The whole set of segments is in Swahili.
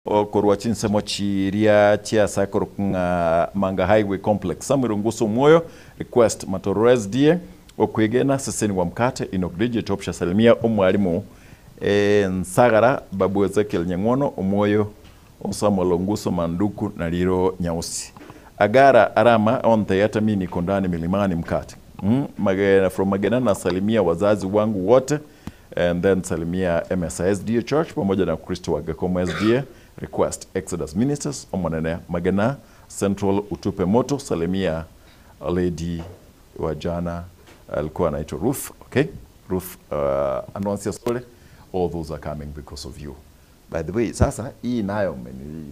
Korwa chinsemo chiria chia sakoro Manga Highway Complex. Samuel Nguso Moyo request Matoro SDA okwegena seseni wa mkate Enoch Digital option salimia omwalimu Nsagara Babu Ezekiel Nyang'ono Omoyo Samuel Nguso Manduku na Liro Nyausi. Agara Arama on theater mini kondani milimani mkate. Magena from Magena na salimia wazazi wangu wote and then salimia MSISDA Church pamoja na Kristo wa Gakomo SDA request Exodus Ministers omonene Magena Central utupe moto salimia lady wa jana alikuwa anaitwa Ruth, okay? Ruth Anonsia Sole, all those are coming because of you. By the way, sasa hii nayo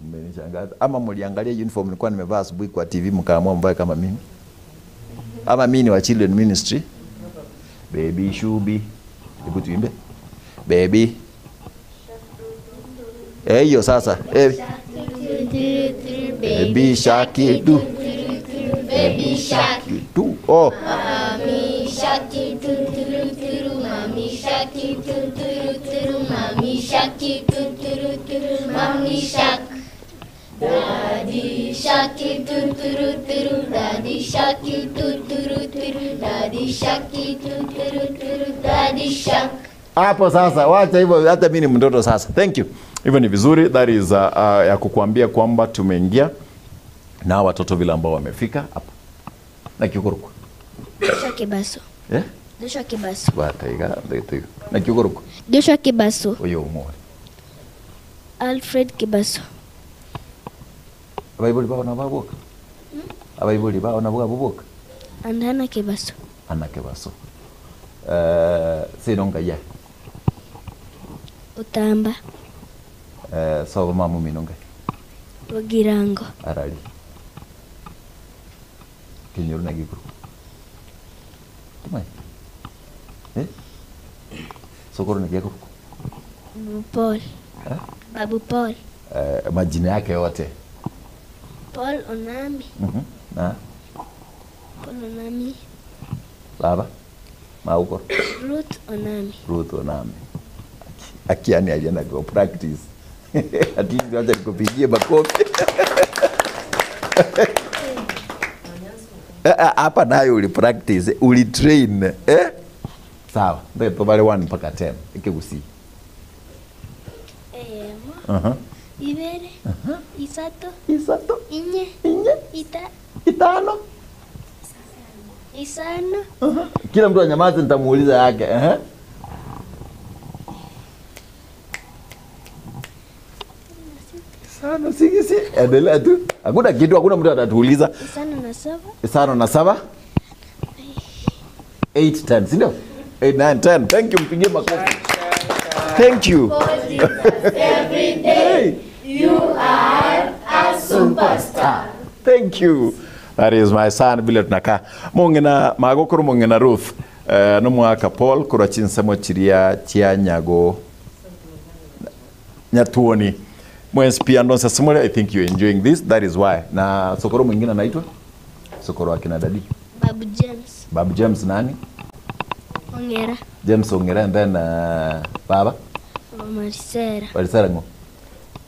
mmenishangaza. Ama mliangalia uniform nilikuwa nimevaa asubuhi kwa TV mkaamua mvae kama mimi? Ama mimi ni wa Children Ministry? Baby shubi. Hebu tuimbe. Baby. Hiyo sasa. Baby shark do. Baby shark do. Oh. Mami shark do do do, mami shark do do do, mami shark do do do, mami shark. Daddy shark do do do, daddy shark do do do, daddy shark do do do, daddy shark. Hapo sasa, wacha hivyo, hata mimi ni mtoto sasa. Thank you. Hivyo ni vizuri, that is ya kukuambia kwamba tumeingia na watoto vile ambao wamefika hapo. Na kiukuruku. Joshua Kibaso. Eh? Joshua Kibaso. Wataiga, ndio. Na kiukuruku. Joshua Kibaso. Oyo umore. Alfred Kibaso. Abaibuli bao na baboka. Abaibuli bao na baboka. Andana Kibaso. Ana Kibaso. Sinonga ya. Utamba. Soba mamu minonga. Ogirango. Arali. Kinyoru na gikuru. Tumai. Eh? Sokoro na gikuru. Babu Paul. Eh? Babu Paul. Majina yake yote. Paul Onami. Na? Paul Onami. Baba? Mauko. Ruth Onami. Ruth Onami. Akiani alienda go practice. At least wacha nikupigie makofi. Hapa nayo uli practice, uli train, eh? Sawa. Ndio tobale 1 mpaka 10. Ikigusi. Ibere. Isato. Isato. Inye. Inye. Itano. Isano. Kila mtu anyamaze nitamuuliza yake. Isano sigisi. Endelea tu. Hakuna kitu, hakuna mtu atatuuliza. Isano na saba. Isano na saba. 8 10, si ndio? 8 9 10. Thank you, mpigie makofi. Thank you. Every day you are a superstar. Thank you. That is my son vile tunakaa. Mongena magokoro mongena Ruth. No mwaka Paul kurwa chinsemo chiria chia nyago nyatuoni. Mwens pia ndonsa simule, I think you're enjoying this. That is why. Na sokoro mwingine anaitwa? Sokoro akina dadi. Babu James. Babu James nani? Ongera. James Ongera and then baba? Marisera. Marisera ngo?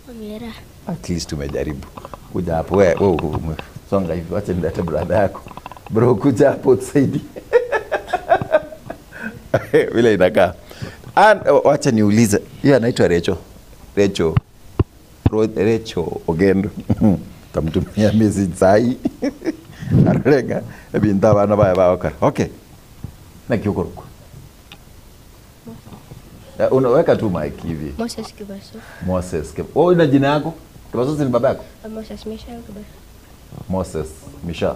Ongera. At least tumejaribu. Kuja hapo wewe songa hivi, wacha nilete brother yako. Bro kuja hapo tusaidie. Vile inakaa. And wacha niulize. Yeye anaitwa Recho. Recho. Recho Ogendo. Tamtumia message sai. Arenga ebinta bana baya bakara. Okay. Na kiukuruku. Unaweka tu mic hivi. Moses Kibaso. Moses Kibaso. Oh, ina jina yako? Kibaso si ni baba yako? Moses Michael Kibaso. Moses Michael.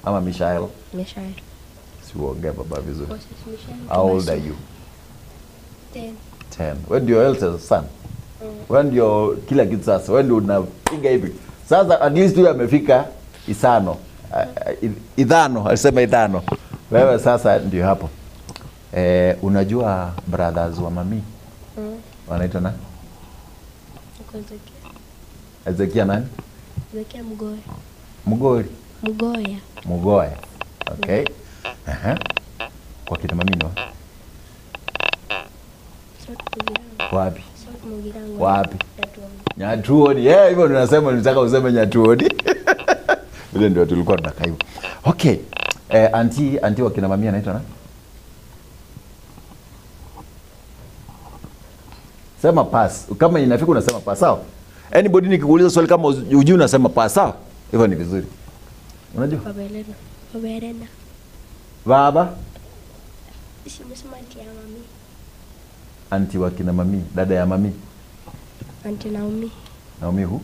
Ama Michael? Michael. Si uongee baba vizuri. Moses Michael. How old are you? 10. 10. When do your eldest son? Wewe ndio kila kitu sasa. Wewe ndio unapiga hivi. Sasa at least huyu amefika isano. Idhano, alisema idhano. Wewe sasa ndio hapo. Unajua brothers wa mami? Wanaitwa nani? Ezekia nani? Ezekia Mgoya. Mgori. Mgoya. Mgoya. Okay. Kwa kina mami no? Wapi? Wapi? Nyatuoni. Yeah, hivyo tunasema, nilitaka useme Nyatuoni. Vile ndio tulikuwa tunakaa hivyo. Okay. Anti wa kina mamia anaitwa nani? Sema pass. Kama inafika unasema pass, sawa? Anybody nikikuuliza swali kama hujui unasema pass, sawa? Hivyo ni vizuri. Unajua? Babelena. Babelena. Baba? Simesema anti ya mami. Anti wa kina mami, dada ya mami. Anti Naomi. Naomi who?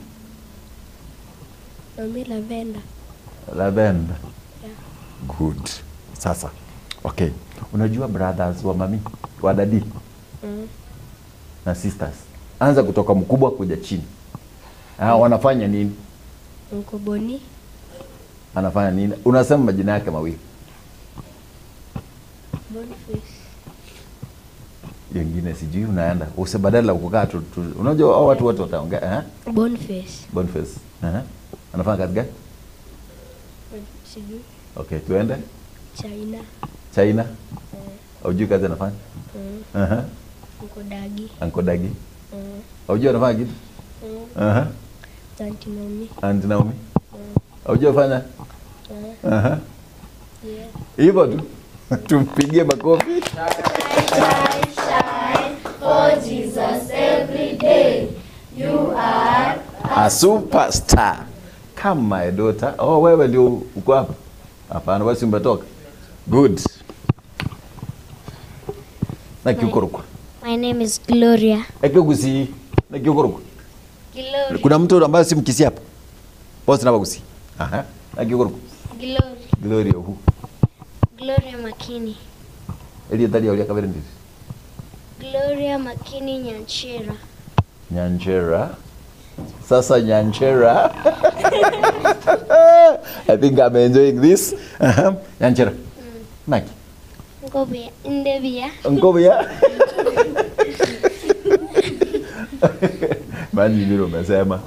Naomi Lavenda. Lavenda. Yeah. Good. Sasa. Okay. Unajua brothers wa mami, wa dadi? Na sisters. Anza kutoka mkubwa kuja chini. Wanafanya nini? Uncle Boni. Anafanya nini? Unasema majina yake mawili. Boniface. Wengine sijui unaenda. Usibadala kukaa tu. Unajua hao watu wote wataongea, eh? Boniface. Boniface. Anafanya kazi gani? Sijui. Okay, tuende. China. China? Hujui kazi anafanya? Uncle Dagi. Uncle Dagi. Hujui anafanya kitu? Auntie Naomi. Auntie Naomi. Hujui afanya? Yeah. Hivyo tu. Tumpigie makofi. Shine, shine for Jesus every day. You are a superstar. Come my daughter. Oh, wewe ndio uko hapa? Hapana, wewe si umetoka. Good. Na kiukorokwa. My name is Gloria. Ekekusi. Na kiukorokwa. Gloria. Kuna mtu ambaye si mkisi hapa? Boss na bagusi. Aha. Na kiukorokwa. Gloria. Gloria who? Gloria Makini. Eli tali ya kabere ndizi. Gloria Makini Nyanchera. Nyanchera. Sasa Nyanchera. I think I'm enjoying this. Nyanchera. Naki. Ngobia, ndebia. Ngobia. Mani vile umesema.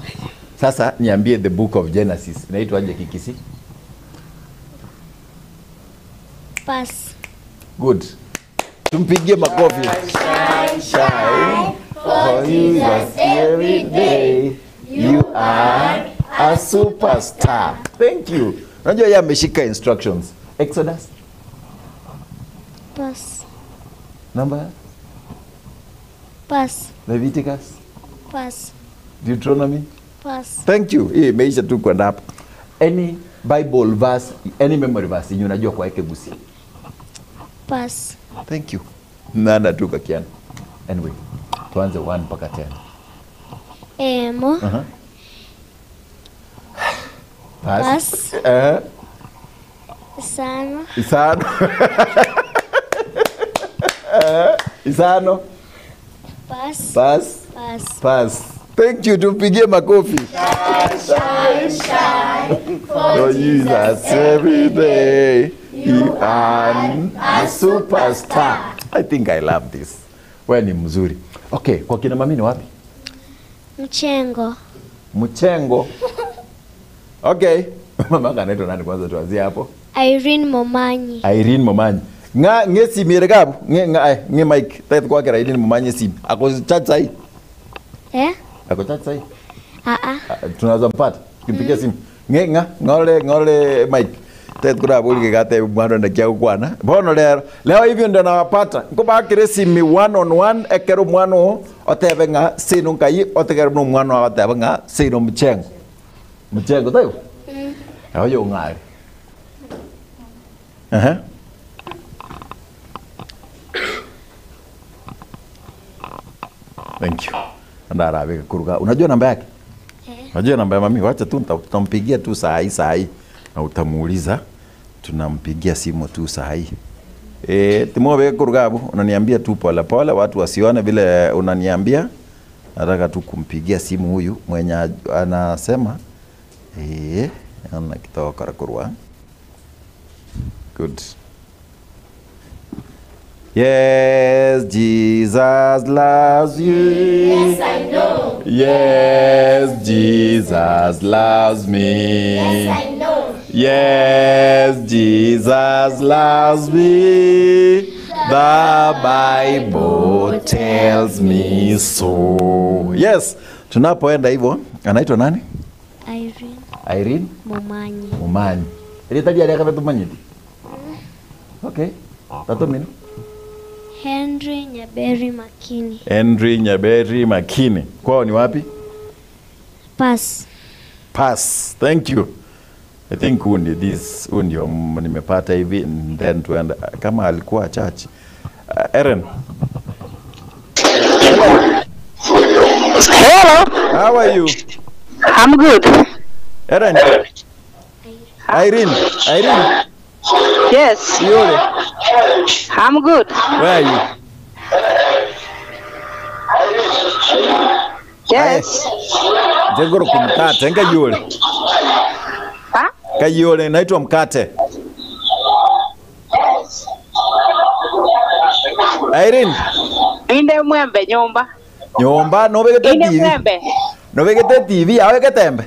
Sasa niambie the book of Genesis. Inaitwa aje Kikisi? Pass. Good. Tumpigie makofi. Shine, shine for Jesus every day. You are a superstar. Thank you. Unajua yeye ameshika instructions. Exodus. Pass. Number? Pass. Leviticus. Pass. Deuteronomy. Pass. Thank you. Hii imeisha tu kwenda hapo. Any Bible verse, any memory verse yenye unajua kwa Ekegusi? Pass. Thank you. Nanda tu kwa kiana. Anyway, tuanze 1 mpaka 10. Emo. Pass. Pass. Isano. Isano. Isano. Pass. Pass. Pass. Pass. Thank you. Tumpigie makofi. Shine, shine, shine For for Jesus every day. You are a superstar. I think I love this. Wewe ni mzuri. Okay, kwa kina mami ni wapi? Mchengo. Mchengo. Okay. Mama anaitwa nani kwanza tuanzie hapo? Irene Momanyi. Irene Momanyi. Nga ngesi miregabu nge nga nge mic tayari kwa kera Irene Momanyi simu. Ako chat sahi. Eh? Ako chat sahi. Ah. Tunaweza mpata. Kimpigia simu. Nge nga ngole mic. Tayari kuna boli kate mwana ndakia kukwana. Bono leo leo hivyo ndio nawapata. Nkoba kire simi 1 on 1 ekero mwana otebe nga sino nkai otegero no mwana otebe nga sino mchengo. Mchengo tayo. Ayo ngari. Aha. Thank you. Ndara abeka kuruka. Unajua namba yake? Unajua namba ya mami? Wacha tu tutampigia tu saa hii saa hii na utamuuliza. Tunampigia simu tu saa hii. Timobe kuruka hapo. Unaniambia tu pole pole watu wasione vile unaniambia. Nataka tu kumpigia simu huyu mwenye anasema ana kitoka kurwa. Good. Yes, Jesus loves you. Yes, I know. Yes, Jesus loves me. Yes, I know. Yes, Jesus loves me. The Bible tells me so. Yes, Tunapoenda hivyo, anaitwa nani? Irene. Irene Momanyi. Momanyi. Ile tabia yake kama tumanyiti. Okay. Tato mimi. Henry Nyaberi Makini. Henry Nyaberi Makini. Kwao ni wapi? Pass. Pass. Thank you. I think huyu this huyu ndio nimepata hivi and then tuenda kama alikuwa church. Aaron. Hello. How are you? I'm good. Aaron. Irene. Irene. Yes. Yule. I'm good. Where are you? Yes. Jengoro kumkate nga yule. Ha? Kayole naitwa mkate. Irene. Inde mwembe nyumba. Nyumba no begete TV. Inde mwembe. No begete TV awe ketembe.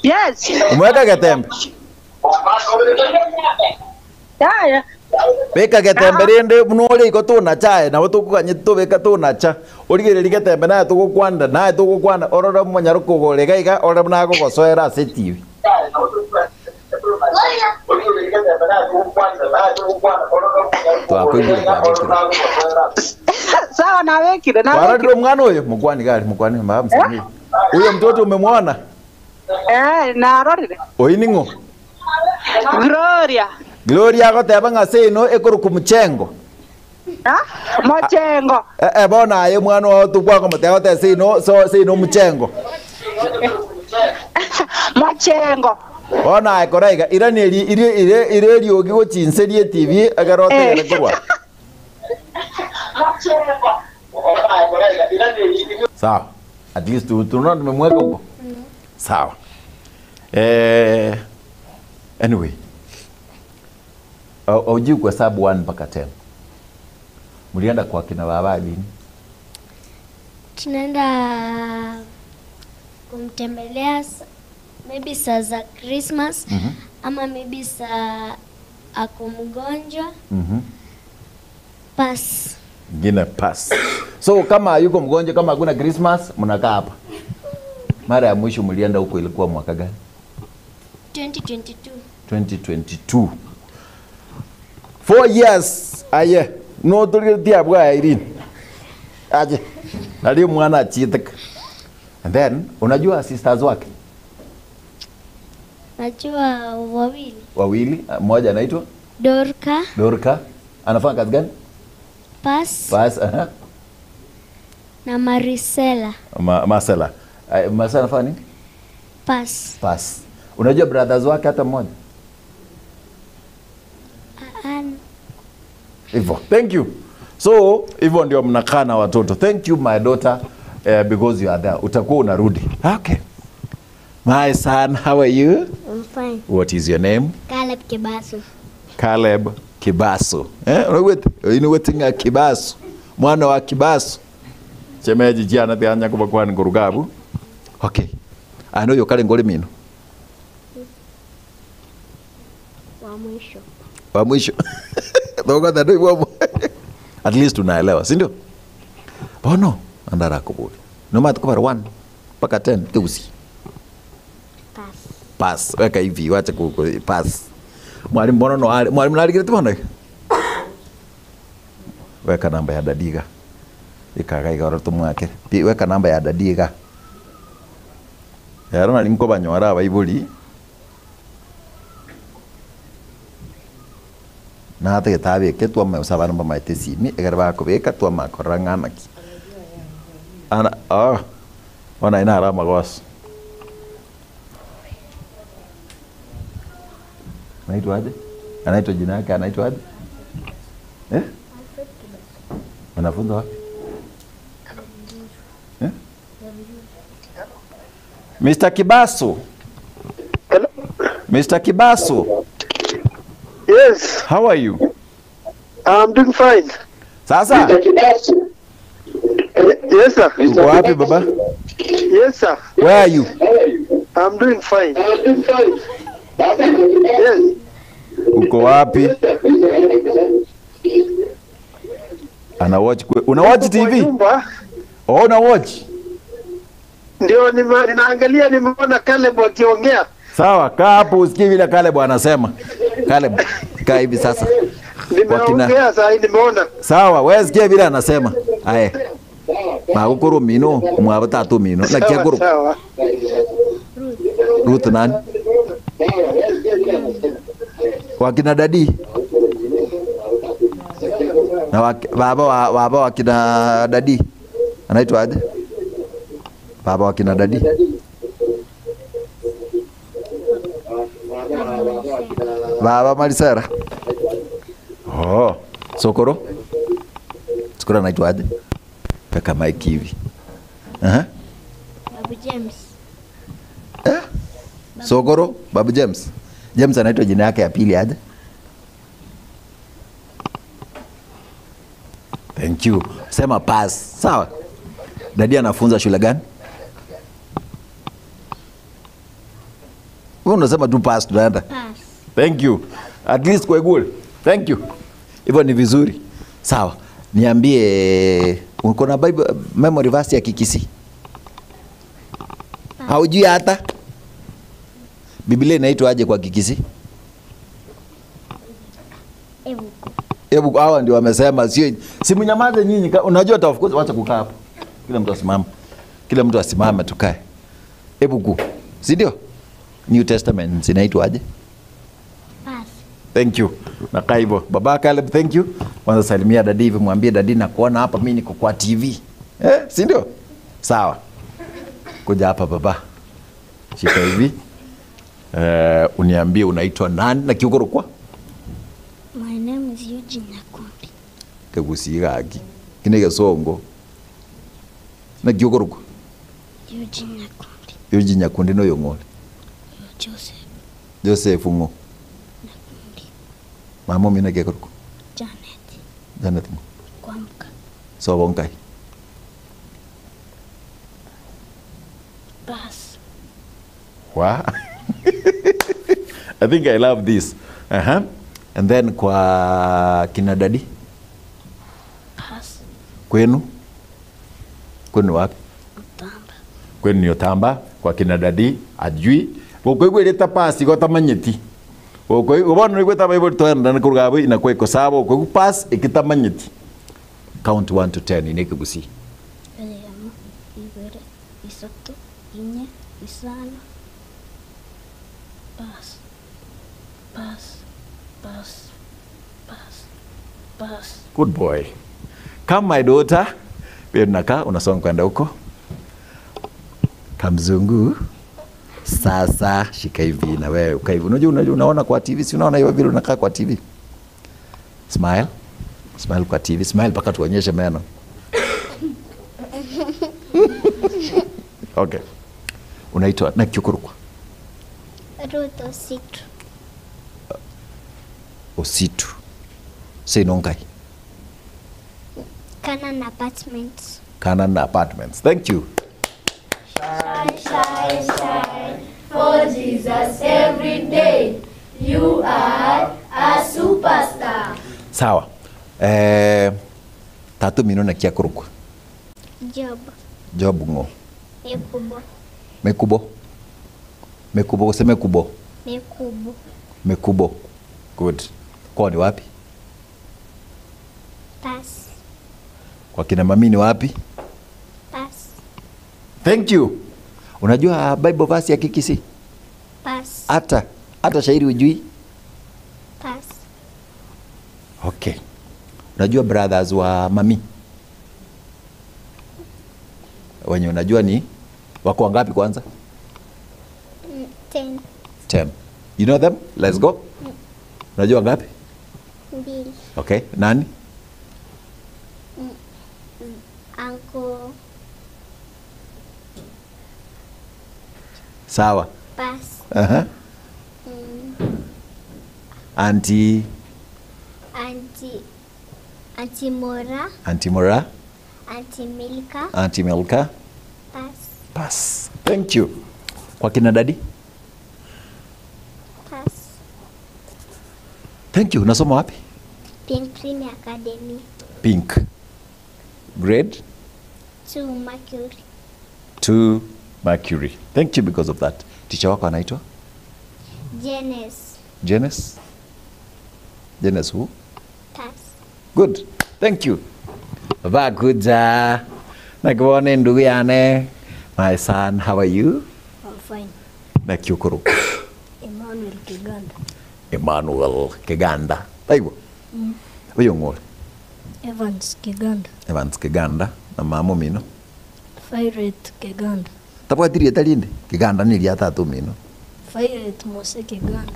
Yes. Umweka ketembe. Yeah. Beka getembe rende munore iko tuna chae na tukuganye tubeka tuna cha origereri getembe naye tugukwanda naye tugukwanda orora munyaruko gorega iga orora nagogosoera ase TV. Sawa na wekire na wekire mwana huyo mkwani gari mkwani mama msanii huyo mtoto umemwona na rorire oiningo Gloria Gloria agoteba ng'a ino ekuruku muchengo. Ah, muchengo. Bona aye mwana wa tukwa komoteba te sino so sino muchengo. Muchengo. Bona aye koraiga irani iri ire ire riogi gochinserie TV agarote gerekorwa. Muchengo. Sawa. At least tunaona tumemweka huko. Sawa. Anyway. Hujui kuhesabu 1 mpaka 10. Mlienda kwa kina baba lini? Tunaenda kumtembelea maybe saa za Christmas ama maybe saa ako mgonjwa. Pass. Ngine pass. So kama yuko mgonjwa, kama hakuna Christmas, mnakaa hapa. Mara ya mwisho mlienda huko ilikuwa mwaka gani? 2022. 2022. 4 years aye no tulitia bwa Irene aje nali mwana achitek. And then unajua sisters wake? Najua wawili. Wawili, mmoja anaitwa Dorka. Dorka anafanya kazi gani? Pass. Pass, Na Marisela. Marcela. Marcela anafanya nini? Pass. Pass. Unajua brothers wake hata mmoja? Hivyo. Thank you. So, hivyo ndio mnakaa na watoto. Thank you my daughter because you are there. Utakuwa unarudi. Okay. My son, how are you? I'm fine. What is your name? Caleb Kibasu. Caleb Kibasu. Unawetinga Kibasu. Mwana wa Kibasu. Chemeji jana tianya kubakwani ngurugabu. Okay. I know you're calling ngole mino. Wa mwisho. Wa mwisho. At least tunaelewa, si ndio? Bono andara kubuli. No matter kwa 1 mpaka 10 tusi. Pass. Pass. Weka hivi, wacha ku pass. Mwalimu bono no mwalimu nalikire tubona. Weka namba ya dadiga. Ikaga igoro tumwake. Weka namba ya dadiga. Yarona linko banywara abaibuli. Na hata getabeke twama usabana bamaite simi egere bakobeka twama korang'anaki ana ona ina arama gwas anaitwa aje? Anaitwa jina yake anaitwa aje? Wanafunzi wapi? Mr. Kibasu. Hello. Mr. Kibasu. Yes. How are you? I'm doing fine. Sasa? Yes, sir. Uko wapi baba? Yes, sir. Where are you? I'm doing fine. Yes. Uko wapi? Ana watch. Una watch TV? Oh, na watch. Ndio ninaangalia, nimeona Caleb akiongea. Sawa, kaa hapo usikie vile Caleb anasema. Caleb, kaa hivi sasa. Nimeongea sasa, nimeona. Sawa, wewe sikia vile anasema. Aye. Magukuru mino, mwaba tatu mino. Na kia guru. Sawa. Ruth nani? Wakina dadi. Na baba wakina dadi. Anaitwa aje? Baba wakina dadi. Baba Marisera. Oh, Sokoro. Sokoro anaitwa aje? Kaka Mike hivi. Aha. Babu James. Eh? Sokoro, Babu James. James anaitwa jina yake ya pili aje? Thank you. Sema pass. Sawa. Dadi anafunza shule gani? Wewe unasema tu pass tunaenda. Pass. Thank you. At least kwa goal. Thank you. Hivyo ni vizuri. Sawa. Niambie, uko na Bible memory verse ya Kikisi? Haujui hata? Biblia inaitwa aje kwa Kikisi? Ebuku. Ebuku, hawa ndio wamesema, sio si mnyamaze nyinyi. Unajua of course wacha kukaa hapo. Kila mtu asimame. Kila mtu asimame tukae. Ebuku. Si ndio? New Testament zinaitwa aje? Pass. Thank you. Na kaa hivyo. Baba Caleb, thank you. Kwanza salimia dadi hivi, mwambie dadi na kuona hapa mimi niko kwa TV. Eh, si ndio? Sawa. Kuja hapa baba. Shika hivi. Uniambie unaitwa nani na kiukoro kwa? My name is Eugene Nakundi. Kegusiga aki. Kine gesongo. Na kiukoro kwa? Eugene Nakundi. Eugene Nyakundi no yongole. Joseph. Joseph ngo. Nakundi. Mama mimi na kiukoro kwa? Janet. Janet ngo. Kwamka. So bonkai. Pass. Wow. I think I love this. Uh-huh. And then kwa kina dadi? Pass. Kwenu? Kwenu wapi? Utamba. Kwenu ni Utamba. Kwa kina dadi ajui. Kwa ile pass iko tamanyeti. Kwa ubona ni kweta Bible toenda na kuruga ina kwa iko sawa kwa pass ikitamanyeti. Count 1 to 10 ineke gusi. Elemo, ibere, isoto, inye, isano. Pass. Pass. Pass. Pass. Pass. Good boy. Come my daughter. Wewe unakaa unasonga kwenda huko. Kamzungu. Sasa shika hivi na wewe ukae hivi. Unajua unaona kwa TV, si unaona hiyo vile unakaa kwa TV. Smile. Smile kwa TV, smile mpaka tuonyeshe meno. Okay. Unaitwa na kiukurukwa? Ruth Ositu. Ositu. Say nongai. Canaan Apartments. Canaan Apartments. Thank you. Shine, shine, shine for Jesus every day. You are a superstar. Sawa. Tatu mino na kia kurukwa. Job. Job ngo. Mekubo. Mekubo. Mekubo, useme kubo. Mekubo. Mekubo. Good. Kwa ni wapi? Pass. Kwa kina mami ni wapi? Pass. Thank you. Unajua Bible verse ya Kikisi? Pass. Hata shairi hujui? Pass. Okay. Unajua brothers wa mami? Wenye unajua ni wako wangapi kwanza? 10. 10. You know them? Let's go. Unajua ngapi? 2. Okay. Nani? Uncle. Sawa. Pass. Uh-huh. Auntie. Auntie Mora. Auntie Mora. Auntie Milka. Auntie Milka. Pass. Pass. Thank you. Kwa kina daddy? Pass. Thank you. Unasoma wapi? Pink Premier Academy. Pink. Grade? To Mercury. To Mercury. Thank you because of that. Teacher wako anaitwa? Janice. Janice? Janice who? Pass. Good. Thank you. Vakuja. Nakuone ndugu yane. My son, how are you? I'm fine. Nakiukuru. Emmanuel Kiganda. Emmanuel Kiganda. Taiwo. Uyo ng'o? Evans Kiganda. Evans Kiganda na mamo mino. Violet Kiganda. Tabwatirie talinde Kiganda ni ria tatu mino. Violet Mose Kiganda.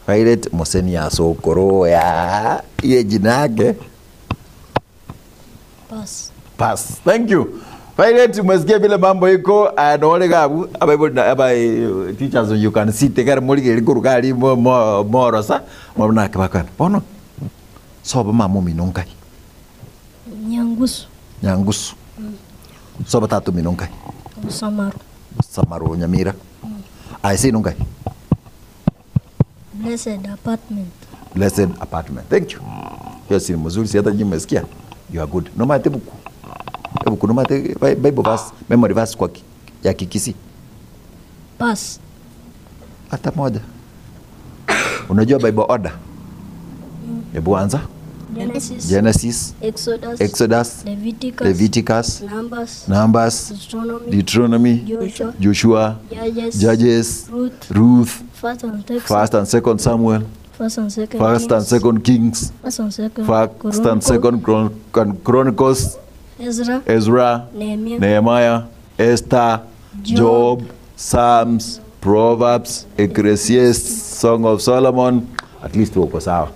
Violet Mose ni ya sokoro ya ile jina yake. Pass. Pass. Thank you. Violet, umesikia vile mambo iko na gabu aba teachers you can see tegara muri kurukali moro sa mwana kibakana. Bono. Soba mamo mino ngai. Nyangusu. Nyangusu. Soba tatu mino ngai. Samaru. Samaru Nyamira. Aise nungai. Blessed apartment. Blessed apartment. Thank you. Hiyo si mzuri, si hata nyinyi mmesikia. You are good. No mate buku. Buku no mate Bible verse, memory verse kwa ya Kikisi. Pass. Hata moja. Unajua Bible order? Hebu anza. Genesis. Genesis, Exodus, Exodus, Leviticus, Leviticus, Numbers, Numbers, Deuteronomy, Deuteronomy, Joshua, Joshua, Judges, Judges, Ruth, Ruth, First and Second Samuel, First and Second First and Second Kings, First and Second First and Second Chronicles, Ezra, Ezra, Nehemiah, Esther, Job, Psalms, Proverbs, Ecclesiastes, Song of Solomon. At least uko sawa.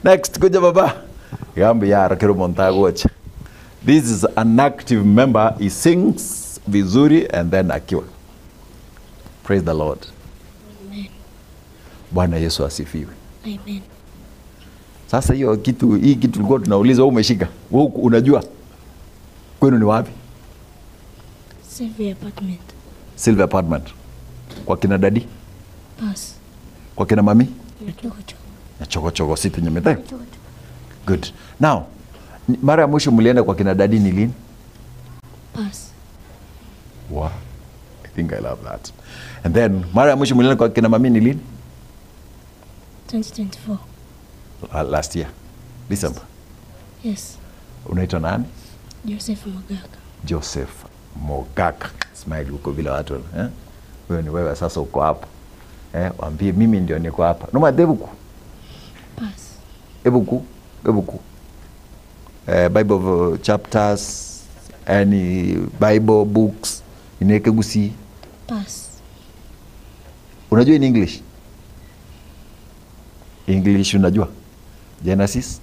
Next, kuja baba. Gambi ya rakiro montagocha. This is an active member. He sings vizuri and then akiwa. Praise the Lord. Amen. Bwana Yesu asifiwe. Amen. Sasa hiyo kitu, hii kitu tulikuwa tunauliza, wewe umeshika. Wewe unajua kwenu ni wapi? Silver apartment. Silver apartment. Kwa kina dadi? Pass. Kwa kina mami? Chokochoko. Na chokochoko sipi nyemete. Good. Now, mara ya mwisho mlienda kwa kina dadi ni lini? Pass. Wow. I think I love that. And then mara ya mwisho mlienda kwa kina mami ni lini? 2024. Last year. December. Yes. Unaitwa nani? Joseph Mogaka. Joseph Mogaka. Smile huko bila watu, eh? Wewe ni wewe sasa uko hapa. Waambie mimi ndio niko hapa. Noma debuku. Pass. Ebuku, ebuku. Bible chapters, any Bible books, inekegusi. Pass. Unajua in English? English unajua? Genesis?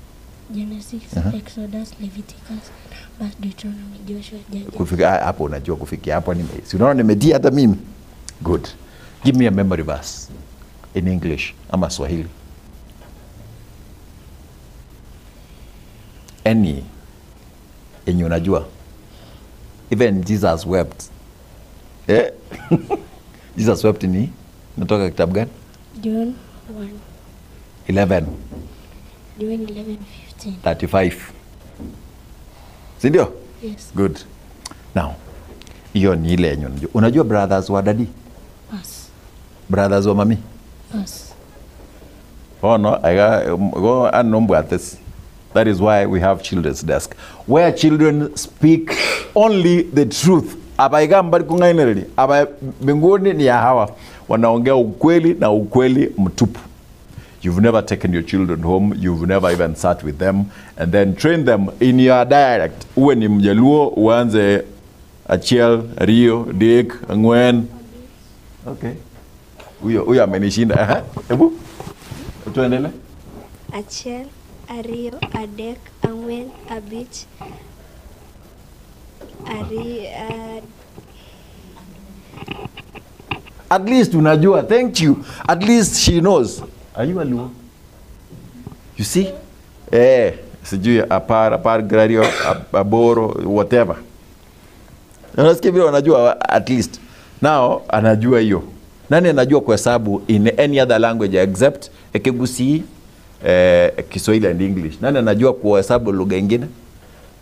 Genesis, Exodus, Leviticus, Numbers, Deuteronomy, Joshua, Judges. Kufika hapo unajua, kufikia hapo nime. Si unaona nimetia hata mimi. Good. Give me a memory verse in English ama Swahili. Any yenye unajua. Even Jesus wept. Eh? Jesus wept ni natoka kitabu gani? John 1. 11. John 11:15. 35. Si ndio? Yes. Good. Now, hiyo ni ile yenye unajua. Unajua brothers wa daddy? Pass. Brothers wa mami? Pass. Oh no, I go and number this. That is why we have children's desk, where children speak only the truth. Abaigamba kungaineleli, aba mbinguni ni ya hawa wanaongea ukweli na ukweli mtupu. You've never taken your children home, you've never even sat with them and then train them in your dialect. Uwe ni Mjaluo, uanze Achiel, Rio, Dick, Ngwen. Okay. Huyo huyo amenishinda. Hebu tuendelee. Achiel, Ariyo, Adek, Ang'wen, Abich, Ari, At least unajua. Thank you. At least she knows. Are you a Luo? You see? Sijui apar, grario, aboro, whatever. Unasikia vile wanajua at least. Now, anajua hiyo. Nani anajua kuhesabu in any other language except Ekegusii, Kiswahili and English? Nani anajua kuhesabu lugha nyingine?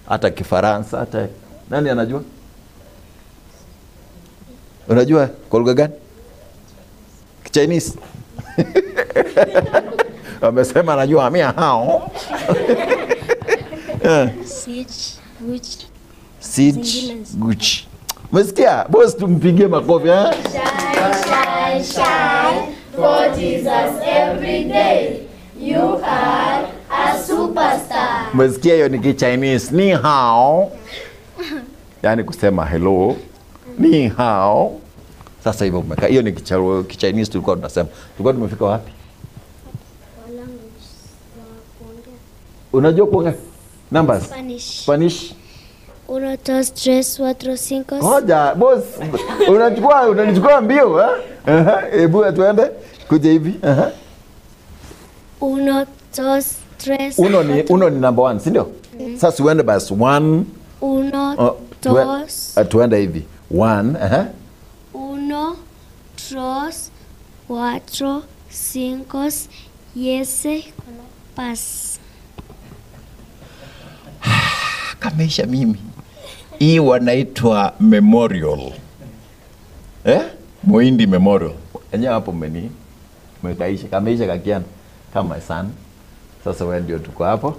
Hata Kifaransa, hata Nani anajua? Unajua kwa lugha gani? Chinese. Amesema anajua mia hao. Sich, Gucci. Sich, Gucci. Umesikia? Boss, tumpigie makofi eh? Shine, shine, shine for Jesus every day. You are a superstar. Umesikia hiyo ni Chinese. Ni hao. Yaani kusema hello. Ni hao. Sasa hivyo umekaa. Hiyo ni Chinese tulikuwa tunasema. Tulikuwa tumefika wapi? Unajua kuongea numbers? Spanish. Spanish. 1 2 3 4 5. Ngoja, boss. Unanichukua mbio eh? Hebu tuende. Kuja hivi. 1 2 3. Uno ni number 1, si ndio? Sasa uende basi 1 1 2. Tuende hivi. 1 1 2 4 5 6 pass. Kameisha mimi. Hii wanaitwa memorial. Eh? Muhindi memorial. Enyewe hapo mmekaisha, kameisha kakiana kama sana. Sasa wewe ndio tuko hapo.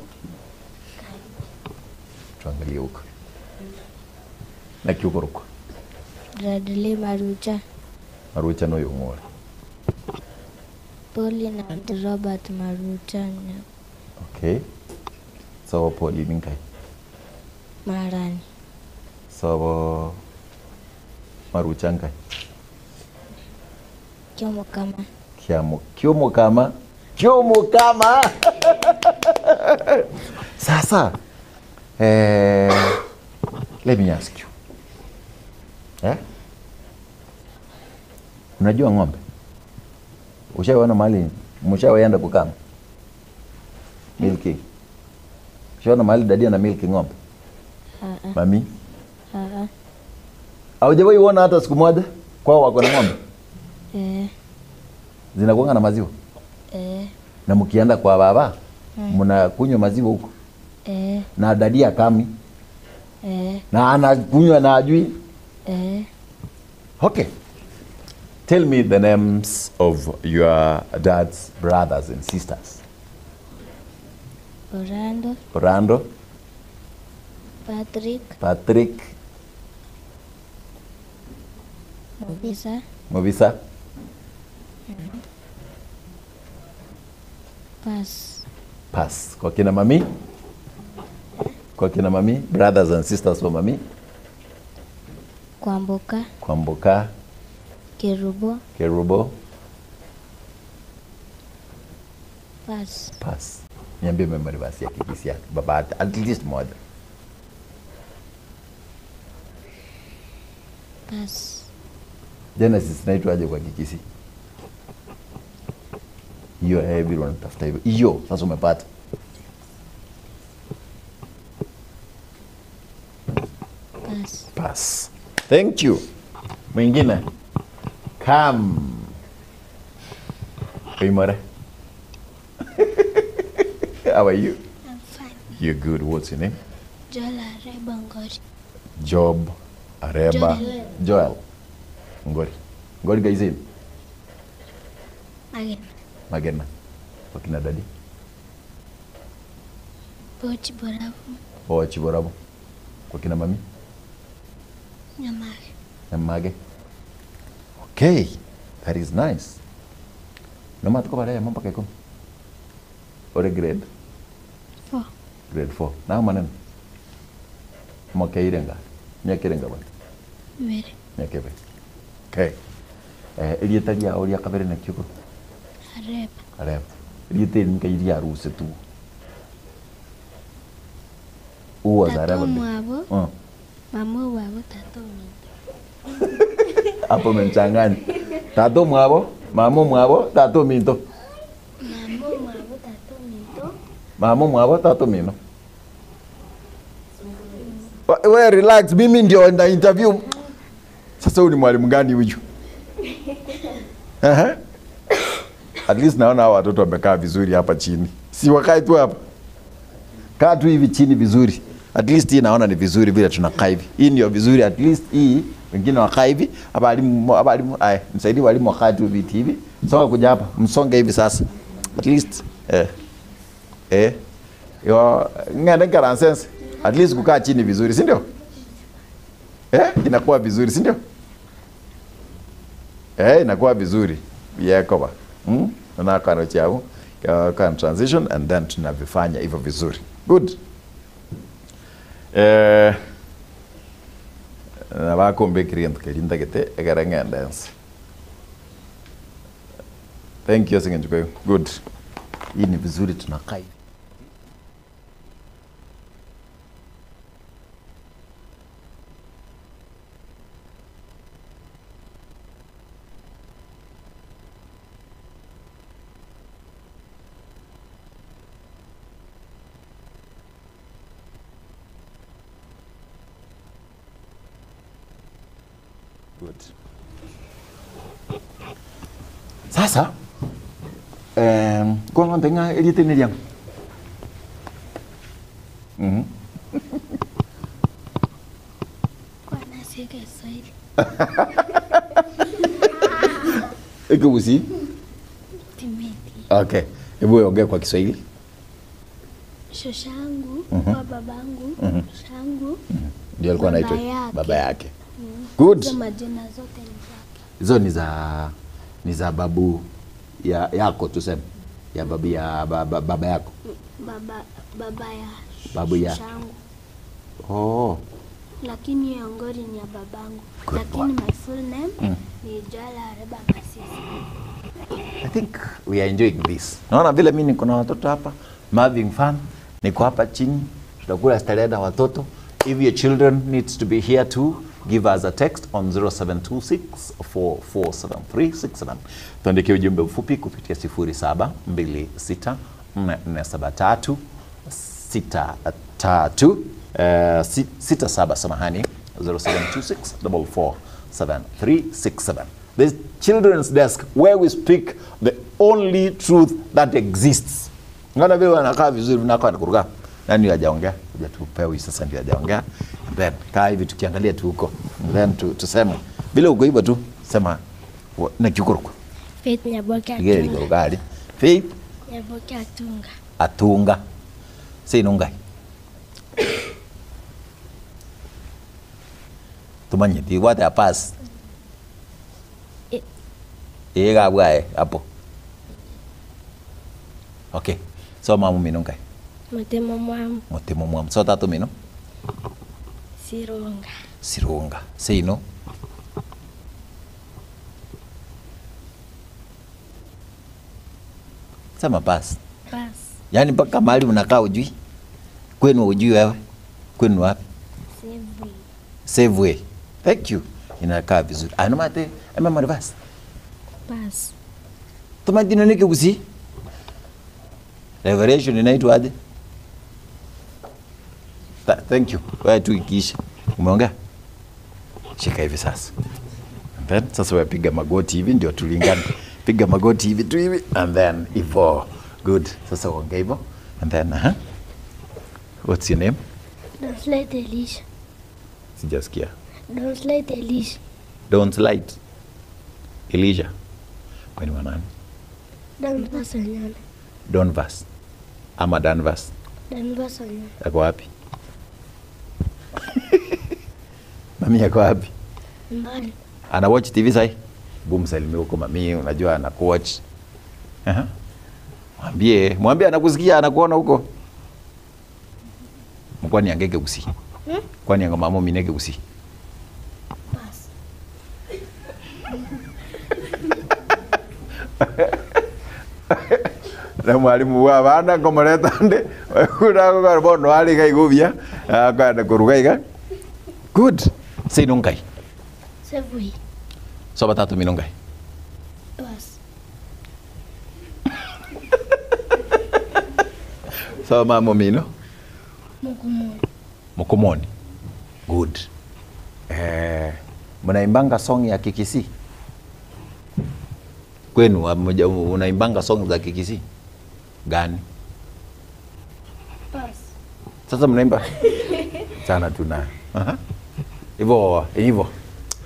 Tuangalie huko. Na kiukoruko. Bradley Marucha. Marucha no yungore. Pauline and Robert Marucha. Okay. So Pauline ngai. Marani. So Marucha ngai. Kiomokama. Kiomokama. Kiomokama. Sasa let me ask you. Eh? Unajua ng'ombe? Ushawaona mahali mshawaenda kukama? Milking. Ushaona mahali dadia na milking ng'ombe? Mami? Haujawahi uona hata siku moja kwao wako na ng'ombe? Zinakuanga na maziwa? Na mkienda kwa baba, mnakunywa maziwa huko? Na dadia kami? Na anakunywa na ajui? Okay. Tell me the names of your dad's brothers and sisters. Orlando. Orlando. Patrick. Patrick. Mobisa. Mobisa. Pass. Pass. Kwa kina mami? Kwa kina mami? Brothers and sisters wa mami? Kwamboka. Kwamboka. Kerubo. Kerubo. Pass. Pass. Niambie memory verse ya Kikisia. Baba, at least moja. Pass. Genesis inaitwaje kwa Kikisi? Hiyo heavy unatafuta hivyo. Hiyo sasa umepata. Pass. Pass. Thank you. Mwingine. Come. Hey, Mare. How are you? I'm fine. You're good. What's your name? Joel Areba Ngori. Job Areba. Joel. Ngori. Ngori gaizin? Magena. Magena. Wakina dadi? Bochi Borabu. Bochi Borabu. Wakina mami? Nyamage. Nyamage. Okay. That is nice. Noma tuko baadaye mpaka 10. Ore grade 4. Grade 4. Na maneno. Mwaka irenga. Miaka irenga bwana. Mbere. Miaka ibe. Okay. Elietaria oria kabere na kyuko. Areba. Areba. Eliete nka iri aruse tu. Uwa za areba. Mwabo. Mama wabo tato minto. Hapo umenichanganya. Tato mwabo, mama mwabo, tato minto. Mama mwabo tato minto. Mama mwabo tato mino. We relax, mimi ndio na interview. Sasa huyu ni mwalimu gani huyu? At least naona hawa watoto wamekaa vizuri hapa chini. Si wakae tu hapa. Kaa tu hivi chini vizuri. At least hii naona ni vizuri vile tunakaa hivi. Hii ndio vizuri, at least hii wengine wakaa hivi. Hapa walimu ay, msaidie walimu wakaa tu viti hivi. Songa kuja hapa, msonge hivi sasa. At least yo ngende karansense. At least kukaa chini vizuri, si ndio? Inakuwa vizuri, si ndio? Inakuwa vizuri. Yekoba. Na kano chao kan transition and then tunavifanya hivyo vizuri. Good. Na bakombe client kelinda kete egaranga dance. Thank you singenjuko. Good. Hii ni vizuri tunakaa hivi. Good. Sasa kwa ng'ombe nga elite ni liang. Kwa nasika Kiswahili. Iko usi? Timeti. Okay. Hebu ongea kwa Kiswahili. Shoshangu, kwa babangu, shoshangu. Ndio alikuwa anaitwa baba yake. Good. Hizo majina zote ni zake. Hizo ni za babu ya yako tuseme. Ya babu ya baba yako. Baba ya babu ya shangu. Oh. Lakini ya ngori ni ya babangu. Good. Lakini my full name ni Joel Areba Masisi. I think we are enjoying this. Naona vile mimi niko na watoto hapa, I'm having fun. Niko hapa chini, tutakula starehe na watoto. If your children needs to be here too, give us a text on 0726447367. Tuandikie ujumbe mfupi kupitia 07264473 67, samahani, 0726447367. The children's desk where we speak the only truth that exists. Ngana vile wanakaa vizuri, wanakaa na kuruka. Nani hajaongea? Hujatupewa sasa ndio hajaongea. And then kaa hivi tukiangalia tu huko. And then tuseme vile uko hivyo tu sema na kikuruko. Faith Nyaboke Atunga. Faith Nyaboke Atunga. Atunga. Si nungai. Tumanye ti what a pass. Ga hapo. Okay. So mamu minungai. Motemo mwamu. Motemo mwamu. So tatu mino? Sirunga. Sirunga. Seino? Sema pass. Pass. Yaani mpaka mahali unakaa hujui? Kwenu hujui wewe? Kwenu wapi? Safeway. Safeway. Thank you. Inakaa vizuri. Ano mate, ema reverse. Pass. Tumadino niki kusi? Revelation inaitwa aje? Thank you. Wewe tu ikiisha. Umeongea? Shika hivi sasa. And then sasa wewe piga magoti hivi ndio tulingane. Piga magoti hivi tu hivi and then hivyo. Good. Sasa uongee hivyo. And then What's your name? Don't light Elisha. Sijasikia. Don't light Elisha. Don't light Elisha. Kwani wa nani? Danvas Onyana. Donvas. Ama Danvas. Danvas Onyana. Ako wapi? Mami yako wapi? Mbali. Ana watch TV sai? Boom, salimia huko mami, unajua ana watch. Mwambie, mwambie anakusikia, anakuona huko. Mkwani angeke kusi. Kwani anga mama mineke kusi. Pass. Na mwalimu wa bana ngomoreta nde kuna ko bono ali kai gubia akana kuruga iga. Good. Say nongai. Safeway. So batatu minongai. Pass. So mama mino Mukumoni. Mukumoni. Good. Mnaimbanga song ya Kikisi? Kwenu unaimbanga song za Kikisi? Gani? Pass. Sasa mnaimba sana tuna. Aha. Hivyo hivyo.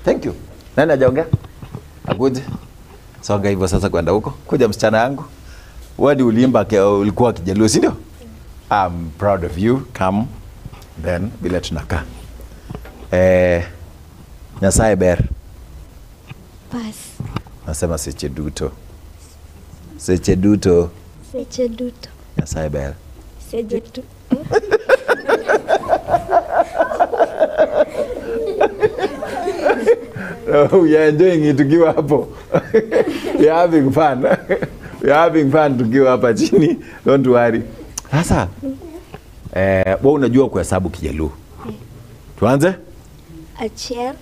Thank you. Nani hajaongea? Akuje. Songa hivyo sasa kwenda huko. Kuja msichana yangu. Wadi uliimba ulikuwa Kijaluo, si ndio? I'm proud of you. Come then bila tunakaa. Nyasaye ber. Pass. Nasema seche duto. Seche duto. Seche duto. Nyasaye ber. Seche duto. We are enjoying it tukiwa hapo. We are having fun. We are having fun tukiwa hapa chini. Don't worry. Sasa wewe unajua kuhesabu Kijaluo. Tuanze? Achiel,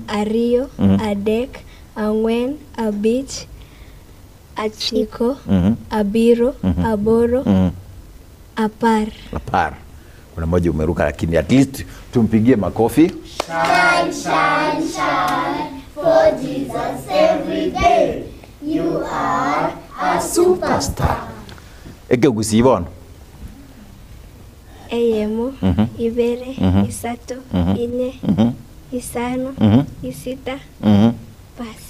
ariyo, adek, ang'wen, abich, achiko, abiro, aboro, apar. Apar. Kuna moja umeruka lakini at least tumpigie makofi. Shine, shine, shine for Jesus every day. You are a superstar. Eke gusibon. Eyemo, ibere, isato, ine, isano, isita, pas.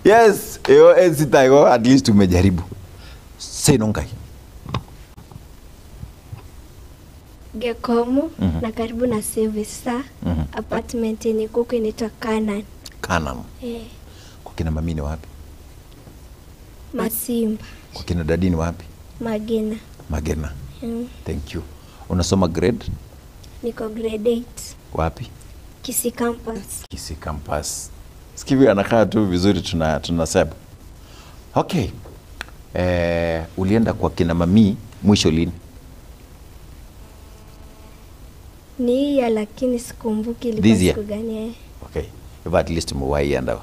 Yes, hiyo sita iko at least tumejaribu. Senongai. Gekomo na karibu na Sevesa apartment yenye kuku inaitwa Canaan. Canaan. Kwa kina mami ni wapi? Masimba. Kwa kina dadi ni wapi? Magena. Magena. Thank you. Unasoma grade? Niko grade 8. Wapi? Kisii Campus. Kisii Campus. Sikivi anakaa tu vizuri tunasema. Okay. Ulienda kwa kina mami mwisho lini? Ni ya lakini sikumbuki ilikuwa siku gani. Okay. If at least umewahi enda.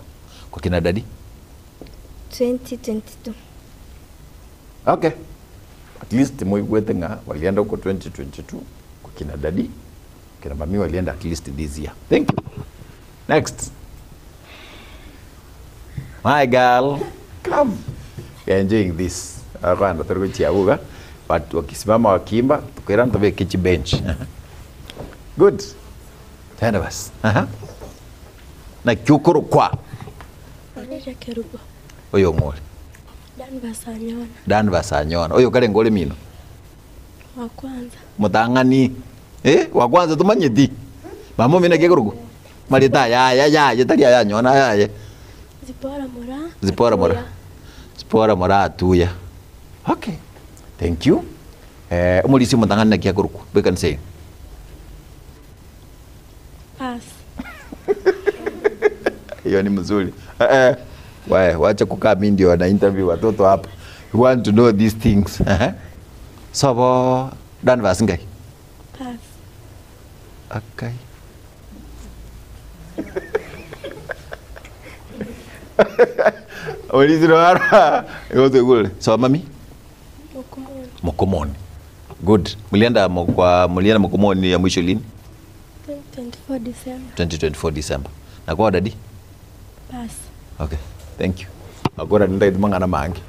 Kwa kina dadi? 2022. Okay. At least mwigwete nga walienda huko 2022 kwa kina dadi. Kina mami walienda at least this year. Thank you. Next. My girl, come. We are enjoying this. Rwanda turuguchiabuga. Watu wakisimama wakiimba, tukaira ntobe kichi bench. Good. Tena basi. Aha. Na kyukuru kwa. Kerubo. Oyo ngole. Danvas Anyona. Danvas Anyona. Oyo kale ngole mino. Wa kwanza. Mutangani. Wa kwanza tumanyeti. Mama mina kekurugu. Marita ya ya ya ya tali ya Anyona ya ya. Zipora mora. Zipora mora. Zipora mora atuya. Okay. Thank you. Umulisi mutangani na kekurugu. We can say. Pass. Hiyo ni mzuri. Wacha kukaa mimi ndio na interview watoto hapa. You want to know these things. Sabo Danvas ngai. Pass. Okay. Oliziro ara. Yote gule. So mami? Mokomoni. Mokomoni. Good. Mlienda mlienda Mokomoni ya mwisho lini? 2024 December. 2024 December. Na kwa dadi? Pass. Okay. Thank you. Agora nenda mangana mangi.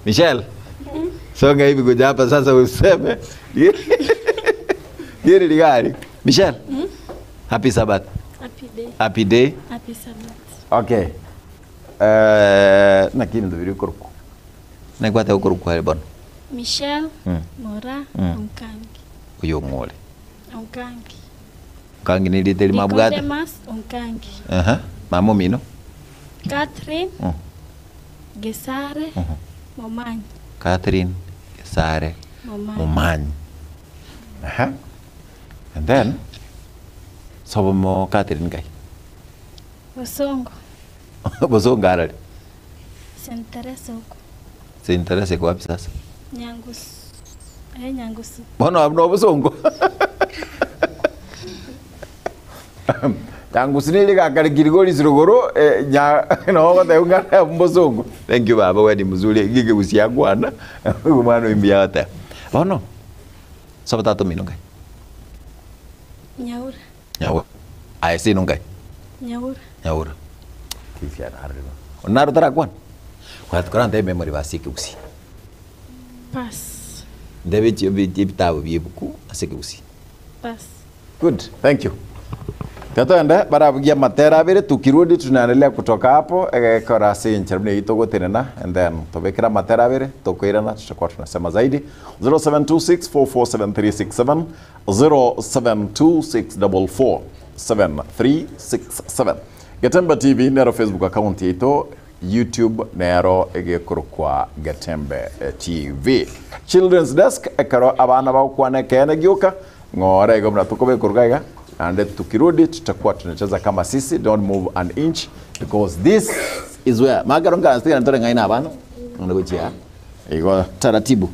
Michelle. Songa hivi kuja hapa sasa useme. Gari ligari. Michelle. Happy Sabbath. Happy day. Happy day. Happy Sabbath. Okay. Nakini ndo biri korku. Na kwata ukorku hali bwana. Michelle Mora Onkangi. Uyo ngole. Onkangi. Onkangi ni liteli mabugata. Nicodemus Onkangi. Aha. Mamo mino. Catherine Gesare Momanyi. Catherine Gesare Momanyi. Aha. And then sobo mo Catherine kai. Bosongo. Bosongo arali. Senterese huko. Senterese kwa wapi sasa? Nyangusu. Nyangusu. Mbona hamna Bosongo? Nyangusu ni ile kakali kirigoli zirogoro nya no kwa ungana Bosongo. Thank you baba, wewe ni mzuri. Gige usiagwana. Mwana imbia hata. Bono. Sobo tatu mino kai. Nyaura. Nyaura. Aye si nungai. Nyaura. Nyaura. Kifia na harilo. Onaru tarakwan. Kwa tukora memory verse kigusi. Pass. Ndebe ebitabo byebuku ase kigusi. Pass. Good, thank you. Tatoenda barabugia matera abere, tukirudi tunaendelea kutoka hapo ekora sincha mne itogotenena, and then tobekera matera abere tokoirana, tutakuwa tunasema zaidi. 0726447367, 0726447367. Getembe TV nero Facebook account yetu, YouTube nero egekorokwa Getembe TV. Children's Desk ekero abana bagokwana ekene gioka ng'ora igo muna tukobekorwa iga, and tukirudi tutakuwa tunacheza kama sisi. Don't move an inch because this is where magaro ngarasiga ntore ngaina abana ngochia igo taratibu.